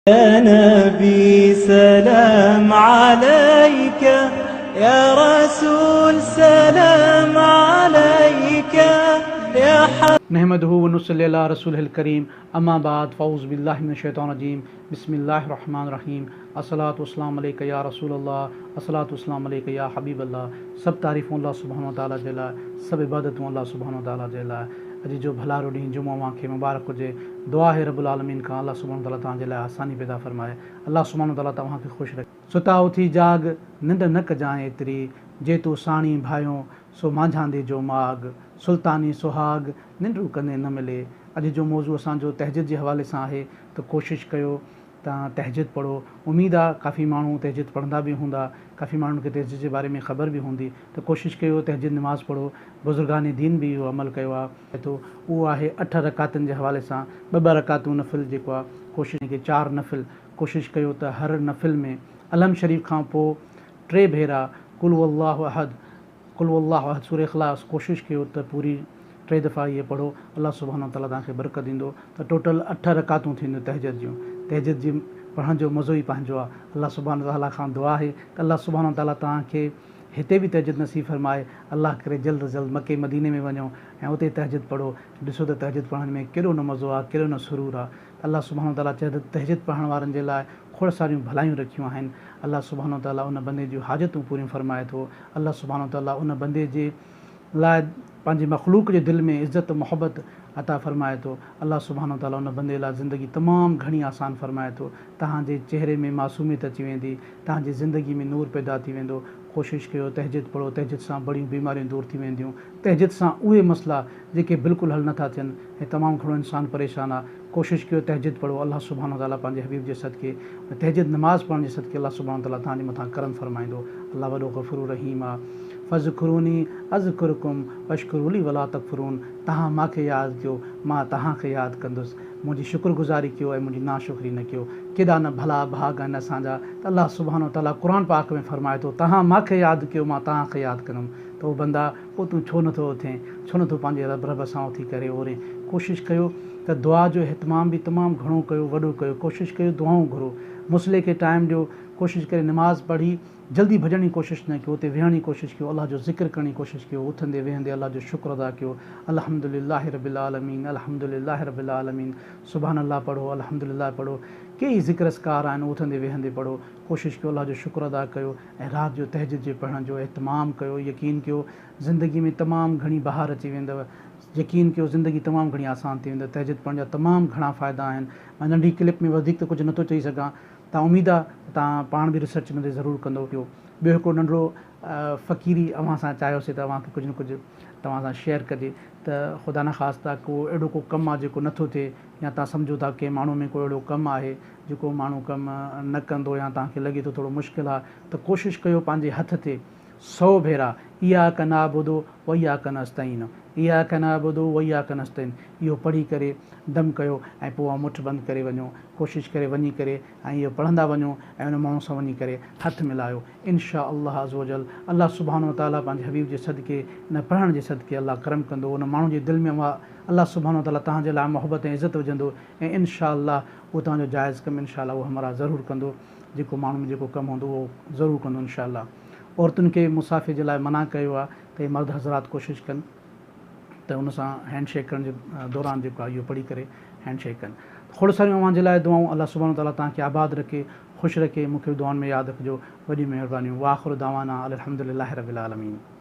يا نبي سلام عليك، يا رسول سلام عليك، يا نحمده ونصلي علي رسوله الڪريم اما بعد فاعوذ بالله من الشيطان الرجيم بسم الله الرحمن الرحيم الصلوة والسلام عليك يا رسول الله الصلوة والسلام عليك يا حبيب الله سڀ تعريفون الله سبحانه وتعالي جي لاء سڀ عبادتون الله سبحانه وتعالي جي لاء اڄ جو ڀلارو ڏينهن جمعو اوهان کي مبارڪ هجي دعا آهي رب العالمين کان الله سبحانه وتعالي توهان جي لاء آساني پيدا فرمائي الله سبحانه وتعالي توهان کي خوش رکي. ستا اٿي جاڳ، ننڊ نه ڪجانء ايتري، جي تون ساڻي ڀانئيو، سو مانجهاندي جو ماڳ، سلطاني سهاڳ، ننڊون ڪندين نه ملي. اڄ جو موضوع اسان جو تهجد جي حوالي سان آهي ته ڪوشش ڪيو تان تهجد پڙهو. اميد آ ڪافي ماڻهو تهجد پڙهندا به هوندا، ڪافي ماڻهن کي تهجد جي باري ۾ خبر به هوندي ته ڪوشش ڪيو تهجد نماز پڙهو. بزرگان دين به اهو عمل ڪيو آ. ٿو اهو آهي اٺ رڪعتن جي حوالي سان ٻه ٻه رڪعتون نفل جيڪو آ ڪوشش کي چار نفل ڪوشش ڪيو ته هر نفل ۾ الحم شريف کان پوء ٽي ڀيرا قل هو الله احد قل هو الله احد سوره اخلاص ڪوشش ڪيو ته پوري ٽي دفعا اهي پڙهو الله سبحانه وتعالي توهان کي برڪت ڏيندو ته ٽوٽل اٺ رڪعتون ٿينديون تهجد جون تهجد جي پڙهڻ جو مزو ئي پنهنجو آهي الله سبحانه وتعالي کان دعا آهي ته الله سبحانه وتعالي توهان کي هتي به تهجد نصيب فرمائي الله ڪري جلد از جلد مڪي مديني ۾ وڃو ۽ اتي تهجد پڙهو ڏسو ته تهجد پڙهڻ ۾ ڪيڏو نه مزو آهي ڪيڏو نه سرور آهي الله سبحانه وتعالي تهجد پڙهڻ وارن جي لاء کوڙ ساريون ڀلايون رکيون آهن. الله سبحانه وتعالي ان بندي جون حاجتون پوريون فرمائي ٿو. الله سبحانه وتعالي ان بندي جي لاء پنهنجي مخلوق جي دل ۾ عزت محبت عطا فرمائي ٿو. الله سبحانه وتعالي ان بندي لاء زندگي تمام گهڻي آسان فرمائي ٿو. توهان جي چهري ۾ معصوميت اچي ويندي. توهان جي زندگي ۾ نور پيدا ٿي ويندو. ڪوشش ڪيو تهجد پڙهو تهجد سان بڙيون بيماريون دور ٿي وينديون. تهجد سان اهي مسئلا جيڪي بلڪل حل نٿا ٿين ۽ تمام گهڻو انسان پريشان آ ڪوشش ڪيو تهجد پڙهو الله سبحانه وتعالي پنهنجي حبيب جي صدقي ۽ تهجد نماز پڙهڻ جي صدقي الله سبحانه وتعالي توهان جي مٿان ڪرم فرمائيندو الله وڏو غفور رحيم آ فاذڪروني اذڪرڪم واشڪروا لي ولا تڪفرون توهان مان کي ياد ڪيو مان توهان کي ياد ڪندس منهنجي شڪر گذاري ڪيو ۽ منهنجي ناشڪري نه ڪيو ڪيڏا نه ڀلا ڀاڳ آهن اسان جا ته الله سبحانه وتعالي قرآن پاڪ ۾ فرمائي ٿو توهان مان کي ياد ڪيو مان توهان کي ياد ڪندم ته او بندا پوء تون ڇو نٿو اٿين؟ ڇو نٿو پنهنجي رب رب سان اٿي ڪري اورين؟ ڪوشش ڪيو ته دعا جو اهتمام به تمام گهڻو ڪيو، وڏو ڪيو، ڪوشش ڪيو دعائون گهرو، مصلي کي ٽائيم ڏيو، ڪوشش ڪري نماز پڙهي جلدي ڀڄڻ جي ڪوشش نه ڪيو، اتي ويهڻ جي ڪوشش ڪيو، الله جو ذڪر ڪرڻ جي ڪوشش ڪيو، اٿندي ويهندي الله جو شڪر ادا ڪيو، الحمد لله رب العالمين، الحمد لله رب العالمين، سبحان الله پڙهو، الحمد لله پڙهو، ڪيئي ذڪر اذڪار آهن اٿندي ويهندي پڙهو، ڪوشش ڪيو الله جو شڪر ادا ڪيو ۽ رات جو تهجد جي پڙهڻ جو اهتمام ڪيو يقين ڪيو زندگي ۾ تمام گهڻي بهار اچي ويندو يقين ڪيو زندگي تمام گهڻي آسان ٿي ويندو تهجد پڙهڻ جا تمام گهڻا فائدا آهن مان ننڍي ڪلپ ۾ وڌيڪ ته ڪجهه نٿو چئي سگهان ته اميد آ ته توهان پاڻ به ريسرچ ان تي ضرور ڪندو ٻيو هڪڙو ننڍڙو فقيري اوهان سان چاهيوسي ته اوهان کي ڪجهه نه ڪجهه توهان سان شيئر ڪجي ته خدا نخواسته ڪو اهڙو ڪو ڪم آ جيڪو نٿو ٿئي يا توهان سمجهو ٿا ڪنهن ماڻهو ۾ ڪو اهڙو ڪم آهي جيڪو ماڻهو ڪم نه ڪندو يا توهان کي لڳي ٿو ٿورو مشڪل آ ته ڪوشش ڪيو پنهنجي هٿ تي سئو ڀيرا اياڪ نعبد و اياڪ نستعين اياڪ نعبد و اياڪ نستعين اهو پڙهي ڪري دم ڪيو ۽ پوء اوهان مٺ بند ڪري وڃو ڪوشش ڪري وڃي ڪري ۽ اهو پڙهندا وڃو ۽ ان ماڻهو سان وڃي ڪري هٿ ملايو ان شاء الله عزوجل الله سبحانه وتعالي پنهنجي حبيب جي صدقي ان پڙهڻ جي صدقي الله ڪرم ڪندو ان ماڻهو جي دل ۾ اوهان الله سبحانه وتعالي توهان جي لاء محبت ۽ عزت وجهندو ۽ ان شاء الله اهو توهان جو جائز ڪم ان شاء الله اهو همراهه ضرور ڪندو جيڪو ماڻهو ۾ جيڪو ڪم هوندو اهو ضرور ڪندو ان شاء الله عورتن کي مصافحي جي لاء منع ڪيو آهي ته اهي مرد حضرات ڪوشش ڪن ته ان سان هينڊ شيڪ ڪرڻ جي دوران جيڪو آهي اهو پڙهي ڪري هينڊ شيڪ ڪن کوڙ ساريون اوهان جي لاء دعائون الله سبحانه وتعالي توهان کي آباد رکي خوش رکي مون کي به دعائن ۾ ياد رکجو وڏيون مهربانيون واخر دعوانا الحمدلله رب العالمين.